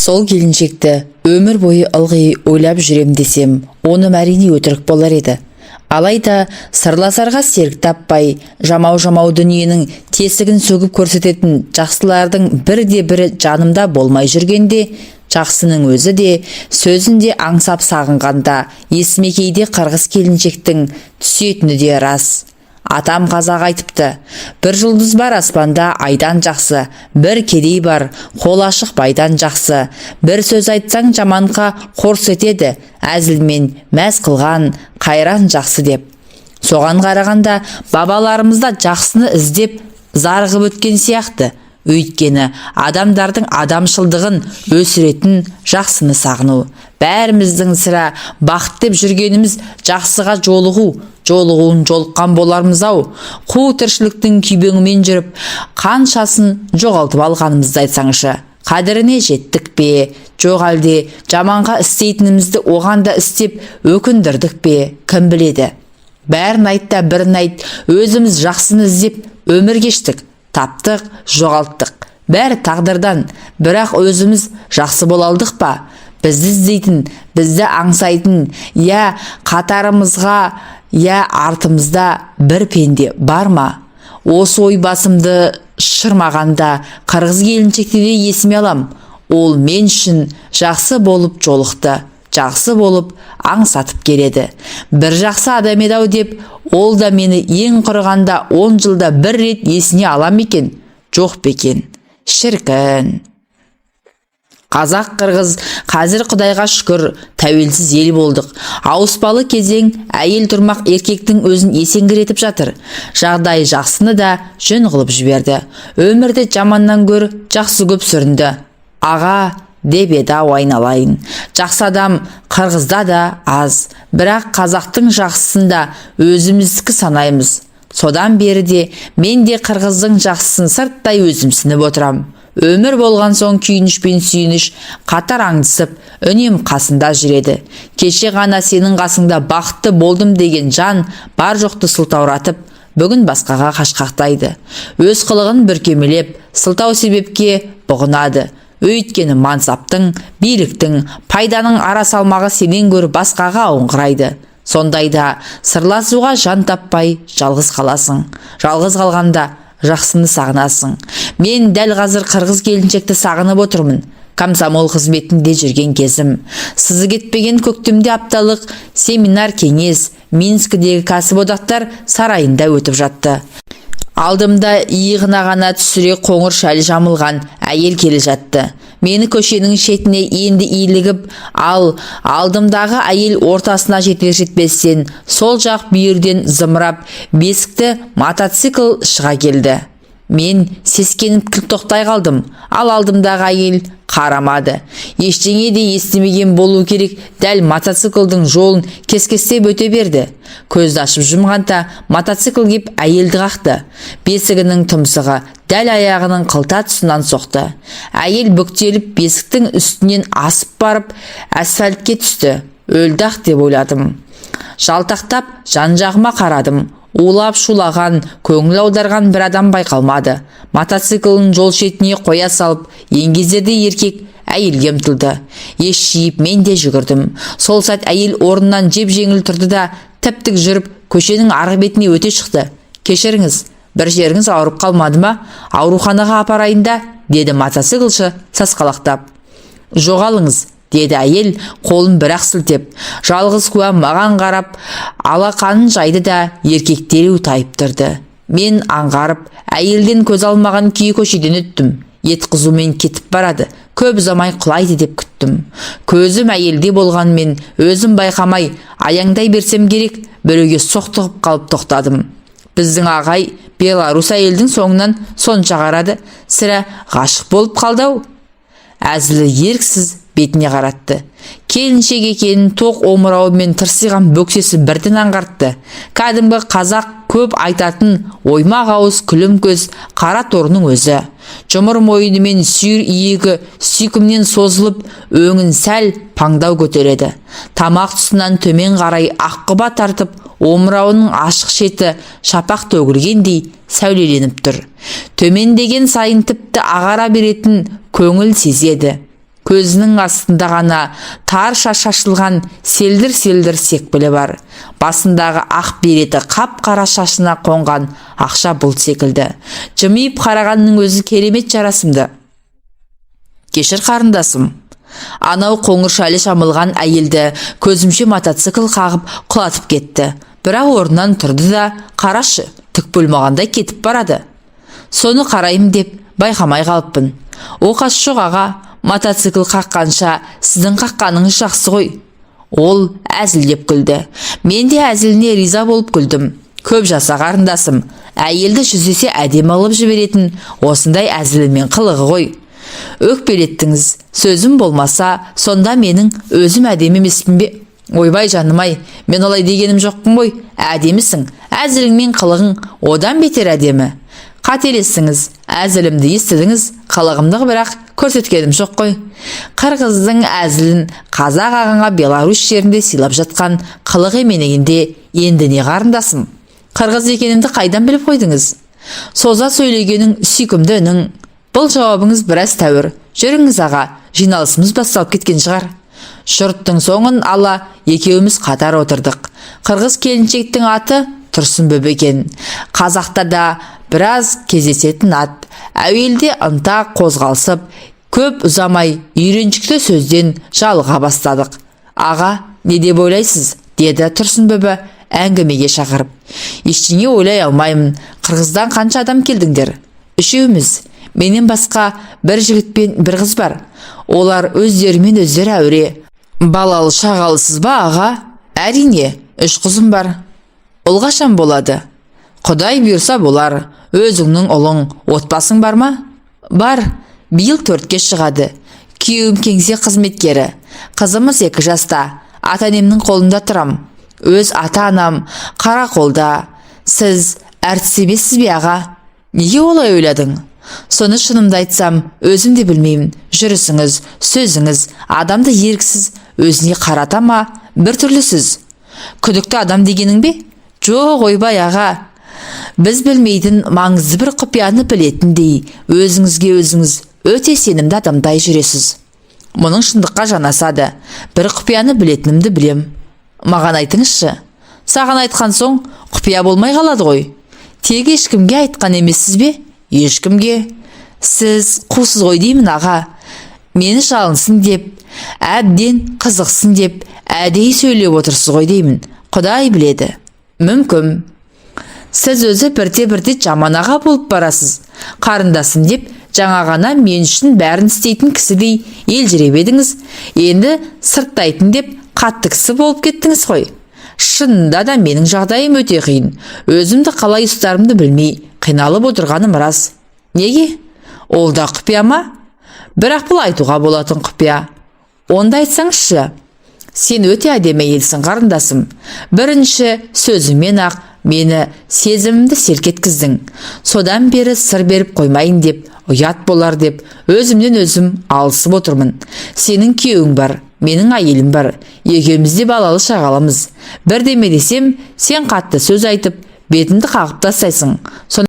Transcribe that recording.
Сол келіншекті өмір бойы ылғи ойлап жүрем десем, оным әрине өтірік болар еді. Алайда сырласарға серік таппай, жамау-жамау дүниенің тесігін сөгіп көрсететін жақсылардың бірде-бірі жанымда болмай жүргенде, жақсының өзі де, сөзін де аңсап сағынғанда, есіме кейде қырғыз келіншектің түсетіні де рас. Атам қазақ айтыпты: бір жұлдыз бар аспанда айдан жақсы, бір кедей бар қол ашық байдан жақсы. Бір сөз айтсаң, жаманға қорс етеді, әзілмен мәз қылған қайран жақсы деп. Соған қарағанда, бабаларымыз да жақсыны іздеп зарығып өткен сияқты. Өйткені адамдардың адамшылдығын өсіретін жақсыны сағыну. Бәріміздің сірә бақыт деп жүргеніміз жақсыға жолығу, жолығуын жолыққан болармыз-ау. Қу тіршіліктің күйбеңімен жүріп, қаншасын жоғалтып алғанымызды айтсаңшы. Қадіріне жеттік пе, жоқ әлде жаманға істейтінімізді оған да істеп өкіндірдік пе, кім біледі. Бәрін айт та, бірін айт, өзіміз жақсыны іздеп өмір кештік, таптық, жоғалттық. Бәрі тағдырдан, бірақ өзіміз жақсы бола алдық па? Бізді іздейтін, бізді аңсайтын, я қатарымызға, я артымызда бір пенде бар ма? Осы ой басымды шырмағанда, қырғыз келіншекті де есіме алам. Ол мен үшін жақсы болып жолықты, жақсы болып аңсатып келеді. Бір жақсы адам еді-ау деп, ол да мені ең құрығанда 10 жылда бір рет есіне ала ма екен, жоқ па екен, шіркін. Қазақ, қырғыз қазір, құдайға шүкір, тәуелсіз ел болдық. Ауыспалы кезең әйел тұрмақ еркектің өзін есеңгіретіп жатыр. Жағдай жақсыны да жөн қылып жіберді. Өмірде жаманнан гөрі жақсы көп сүрінді, аға, деп еді-ау айналайын. Жақсы адам қырғызда да аз, бірақ қазақтың жақсысын да өзіміздікі санаймыз. Содан бері де мен де қырғыздың жақсысын сырттай өзімсініп отырам. Өмір болған соң күйініш пен сүйініш қатар аңдысып, үнем қасында жүреді. Кеше ғана сенің қасыңда бақытты болдым деген жан бар жоқты сылтауратып, бүгін басқаға қашқақтайды. Өз қылығын бүркемелеп, сылтау себепке бұғынады. Өйткені мансаптың, биліктің, пайданың ара салмағы сенен гөрі басқаға ауыңқырайды. Сондайда сырласуға жан таппай жалғыз қаласың. Жалғыз қалғанда жақсыны сағынасың. Мен дәл қазір қырғыз келіншекті сағынып отырмын. Комсомол қызметінде жүрген кезім. Сызы кетпеген көктемде апталық семинар кеңес Минскідегі кәсіподақтар сарайында өтіп жатты. Алдымда иығына ғана түсіре қоңыр шәл жамылған әйел келе жатты. Мені көшенің шетіне енді илігіп, ал алдымдағы әйел ортасына жетер жетпестен сол жақ бүйірден зымырап бесікті мотоцикл шыға келді. Мен сескеніп кілт тоқтай қалдым, ал алдымдағы әйел қарамады. Ештеңе де естімеген болу керек, дәл мотоциклдің жолын кескестеп өте берді. Көзді ашып жұмғанда мотоцикл кеп әйелді қақты. Бесігінің тұмсығы дәл аяғының қылта тұсынан соқты. Әйел бүктеліп, бесіктің үстінен асып барып асфальтке түсті. Өлді-ақ деп ойладым. Жалтақтап жан жағыма қарадым. Улап шулаған, көңіл аударған бір адам байқалмады. Мотоциклін жол шетіне қоя салып, еңгезердей еркек әйелге ұмтылды. Ес жиып, мен де жүгірдім. Сол сәт әйел орнынан жеп жеңіл тұрды да, тіп-тік жүріп, көшенің арғы бетіне өте шықты. «Кешіріңіз, бір жеріңіз ауырып қалмады ма? Ауруханаға апарайын да», — деді мотоциклші сасқалақтап. «Жоғалыңыз», — деді әйел қолын бір-ақ сілтеп. Жалғыз куә маған қарап алақанын жайды да, еркек дереу тайып тұрды. Мен аңғарып, әйелден көз алмаған күйі көшеден өттім. Ет қызумен кетіп барады, көп ұзамай құлайды деп күттім. Көзім әйелде болғанмен, өзім байқамай аяңдай берсем керек, біреуге соқтығып қалып тоқтадым. Біздің ағай белорус әйелдің соңынан сонша қарады, сірә, ғашық болып қалды-ау. Әзілі еріксіз бетіне қаратты. Келіншек екенін тоқ омырауы мен тырсиған бөксесі бірден аңғартты. Кәдімгі қазақ көп айтатын оймақ ауыз, күлім көз, қара торының өзі. Жұмыр мойны мен сүйір иегі сүйкімнен созылып, өңін сәл паңдау көтереді. Тамақ тұсынан төмен қарай аққұба тартып, омырауының ашық шеті шапақ төгілгендей сәулеленіп тұр. Төмендеген сайын тіпті ағара беретін көңіл сезеді. Көзінің астында ғана тарша шашылған селдір-селдір секпілі бар. Басындағы ақ береті қап-қара шашына қонған ақша бұлт секілді. Жымиып қарағанның өзі керемет жарасымды. Кешір, қарындасым. Анау қоңыр шәлі жамылған әйелді көзімше мотоцикл қағып құлатып кетті. Бірақ орнынан тұрды да, қарашы, түк болмағандай кетіп барады. Соны қараймын деп байқамай қалыппын. Оқасы жоқ, аға, мотоцикл қаққанша сіздің қаққаныңыз жақсы ғой. Ол әзілдеп күлді. Мен де әзіліне риза болып күлдім. Көп жаса, қарындасым. Әйелді 100 есе әдемі қылып жіберетін осындай әзілі мен қылығы ғой. Өкпелеттіңіз. Сөзім болмаса, сонда менің өзім әдемі емеспін бе? Ойбай, жаным-ай, мен олай дегенім жоқпын ғой. Әдемісің. Әзілің мен қылығың одан бетер әдемі. Қателестіңіз. Әзілімді естідіңіз, қылығымды бірақ көрсеткенім жоқ қой. Қырғыздың әзілін қазақ ағаңа Беларусь жерінде сыйлап жатқан қылық еменегенде енді не, қарындасым? Қырғыз екенімді қайдан біліп қойдыңыз? Соза сөйлегенің, сүйкімді үнің. Бұл жауабыңыз біраз тәуір. Жүріңіз, аға, жиналысымыз басталып кеткен шығар. Жұрттың соңын ала екеуміз қатар отырдық. Қырғыз келіншектің аты Тұрсынбөбі екен. Қазақта да біраз кездесетін ат. Әуелде ынта қозғалысып, көп ұзамай үйреншікті сөзден жалыға бастадық. Аға, не деп ойлайсыз? Деді Тұрсынбөбі әңгімеге шақырып. Ештеңе ойлай алмаймын. Қырғыздан қанша адам келдіңдер? Үшеуміз. Менен басқа бір жігіт пен бір қыз бар. Олар өздерімен өздері әуре. Балалы шағалысыз ба, аға? Әрине, үш қызым бар. Ұл қашан болады? Құдай бұйырса, болар. Өзіңнің ұлың, отбасың бар ма? Бар. Биыл 4-ке шығады. Күйеуім кеңсе қызметкері. Қызымыз 2 жаста. Ата енемнің қолында тұрам. Өз ата-анам Қарақолда. Сіз әртіс емессіз бе, аға? Неге олай ойладың? Соны шынымды айтсам, өзім де білмеймін. Жүрісіңіз, сөзіңіз адамды еріксіз өзіне қарата ма, бір түрлісіз. Күдікті адам дегенің бе? Жоқ, ойбай, аға. Біз білмейтін маңызды бір құпияны білетіндей, өзіңізге өзіңіз өте сенімді адамдай жүресіз. Мұның шындыққа жанасады. Бір құпияны білетінімді білем. Маған айтыңызшы. Саған айтқан соң құпия болмай қалады ғой. Тек ешкімге айтқан емессіз бе? Ешкімге. Сіз қусыз ғой деймін, аға. Мені жалынсын деп, әбден қызықсын деп әдейі сөйлеп отырсыз ғой деймін. Құдай біледі. Мүмкін. Сіз өзі бірте-бірте жаман аға болып барасыз. Қарындасым деп жаңа ғана мен үшін бәрін істейтін кісідей елжіреп едіңіз. Енді сырттайтын деп қатты кісі болып кеттіңіз ғой. Шынында да менің жағдайым өте қиын. Өзімді қалай ұстарымды білмей қиналып отырғаным рас. Неге? Ол да құпия ма? Бірақ бұл айтуға болатын құпия. Онда айтсаңызшы. Сен өте әдемі әйелсің, қарындасым. Бірінші сөзіңмен ақ мені сезімімді селк еткіздің. Содан бері сыр беріп қоймайын деп, ұят болар деп, өзімнен өзім алысып отырмын. Сенің күйеуің бар, менің әйелім бар. Екеуміз де балалы шағаламыз. Бірдеме десем, сен қатты сөз айтып, бетімді қағып тастайсың.